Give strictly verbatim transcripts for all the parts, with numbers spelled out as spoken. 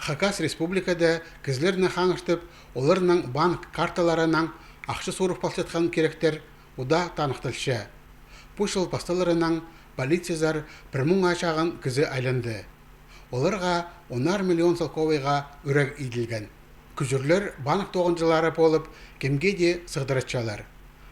Хакас Республикада кізілерні хаңыртып, оларның банк карталарынаң ахча сурып алчатхан киректер удаа таныхталча. Пу чыл пасталарынаң полицизар пір муңа чағын кізі айланды. Оларға онар миллион салковайға ӱрек иділген. Кӱзӱрлер банк тоғынҷылары полып, кемге дее сығдыратчалар.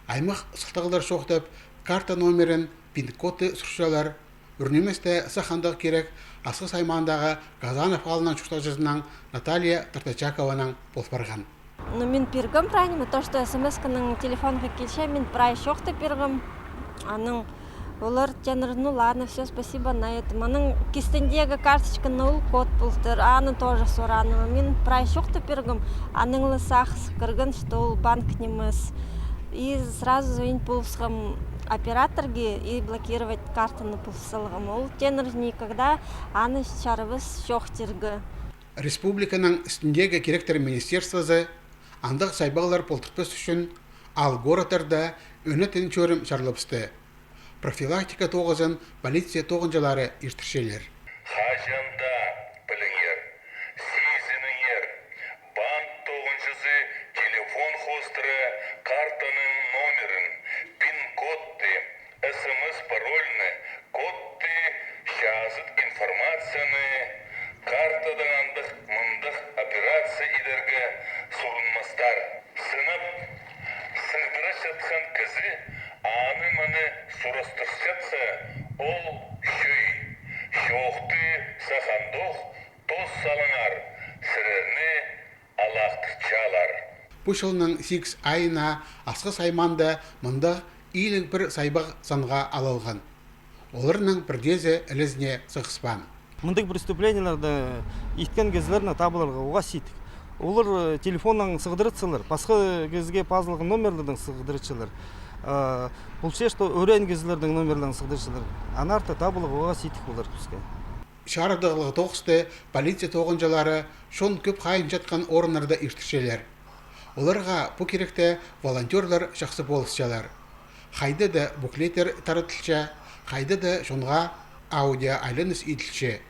Аймах сылтағлар чоохтап, карта номерін, пин-кодты сурчалар. Ӱр нимес тее сах андағ кирек Асхыс аймаандағы Казанов аалның чуртағҷызынаң Наталья Тартачакованаң пол парған. Ну, мин пиргем прай ниме, то, что СМС-канаң телефонға килче, мин прай чоохты пиргем. Анаң олар тееннер: «Ну ладно, всё, спасибо на этом». Анаң кистіндегі карточканы ол код полтыр, аны тоже сорааннар. Мин прай чоохты пиргем, анаң ла сағыс кірген, что ол банк нимес. И сразу звонить полысхам операторға и блокировать картаны полыс салғам. Ол тееннер: «Никогда аны чарабас чоохтирға». Республиканың істіндегі киректер министерствозы андағ сайбағлар полтыртпас ӱчӱн аал-городтарда ӧнетін чӧрім чарлабысты. Профилактика тоғызын полиция тоғынҷылары иртірчелер. Хаҷан даа піліңер, сизініңер, банк тоғынҷызы телефон хоостыра картаның номерін, пин-кодты, СМС-парольны, кодты, чазыт информацияны. Картадаң андағ-мындағ операция идерге сурынмастар. Сынап, сығдырчатхан кізі аны-мыны сурастырчатса, ол чӧй. Чоохты сах андох тос салыңар, сірерні алахтырчалар. Пу чылның сигіс айына Асхыс аймаанда мындағ иліг пір сайбағ санға алылған. Оларның пірдеезі ілезіне сығыспаан. Мындағ преступлениелерні иткен кізілерні табыларға уғаа сидік. Олар, э, телефоннаң сығдыратсалар, пасха кізіге пазылған номерлердең сығдыратчалар. Э, полча, что ӱреен кізілернің номерлерін сығдыратчалар. Аннаңар табыларға уғаа сидік олар піске. Чарыдығлығ тоғысты полиция тоғынҷылары чон кӧп хайынчатхан орыннарда иртірчелер. Оларға пу киректе волонтёрлар чахсы полысчалар. Хайда-да буклеттер таратылча, хайда-да чонға аудиоайланыс иділче.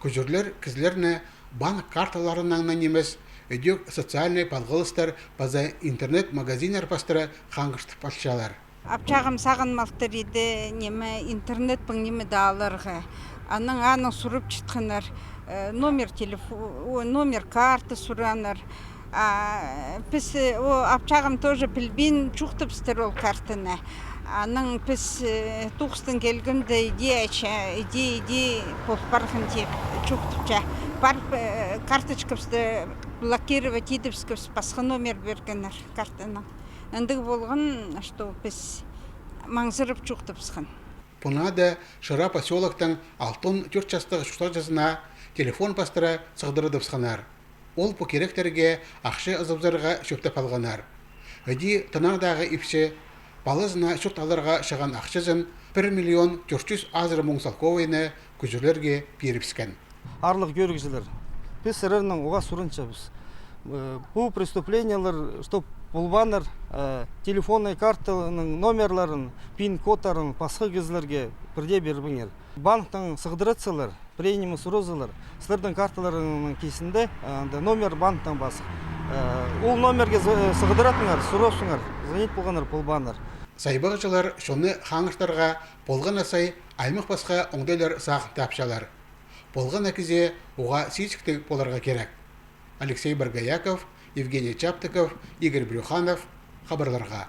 Кӱзӱрлер кізілерні банк карталарынаң на нимес, ідӧк социальнай палғалыстар паза интернет-магазиннар пастыра хаңғыртып алчалар. Апчағым сағынмалтыр иді, ниме, интернетпең ниме даа аларға. Анаң, анаң сурапчатханнар, э, номер телефо-, о, номер карты сурааннар. А піс, э, о, апчағым тоже пілбин чоохтапчатыр ол картаны. Анаң піс, э, тоғыстаң килгенде, иди, ача, иди, иди, пол парған тіп чоохтапча. Парып, э, карточкабысты блокировать идібіскебіс, пасха номер пиргеннер картаның. Андағ полған, что піс маңзырап чоохтабысхан. Пу наада Шира посёлоктың алтон тӧрт частығ чуртағҷызына телефон пастыра сығдырадыбысханнар. Ол пу киректерге ахча ызыбызарға чӧптеп алғаннар. Іди тынағдағы ипчі палазына чурт аларға чыған ахчазын, пір миллион тӧрт чӱс азыра муң салковайны, кӱзӱрлерге пирібіскен. Аарлығ кӧрігҷілер, піс сірернең уғаа сурынчабыс. Э, пу преступлениелер, чтоб полбааннар, э, телефонный картаның номерлерін, пин-кодтарын пасха кізілерге пірдее пирбеңер. Банктаң сығдыратсалар, пірее ниме сурзалар, сірернің карталарыңның кистінде, э, анда номер банктаң пазох. Э, ол номерге сы-, сығдыратыңар, сурапчаңар, звонить полғаннар полбааннар. Сайбағҷылар чонны хаңыртарға полған на сай аймах-пасха оңдайлар сағын тапчалар. Полған на кізее уғаа сизіктіг поларға кирек. Алексей Боргояков, Евгений Чаптыков, Игорь Брюханов, хабарларға.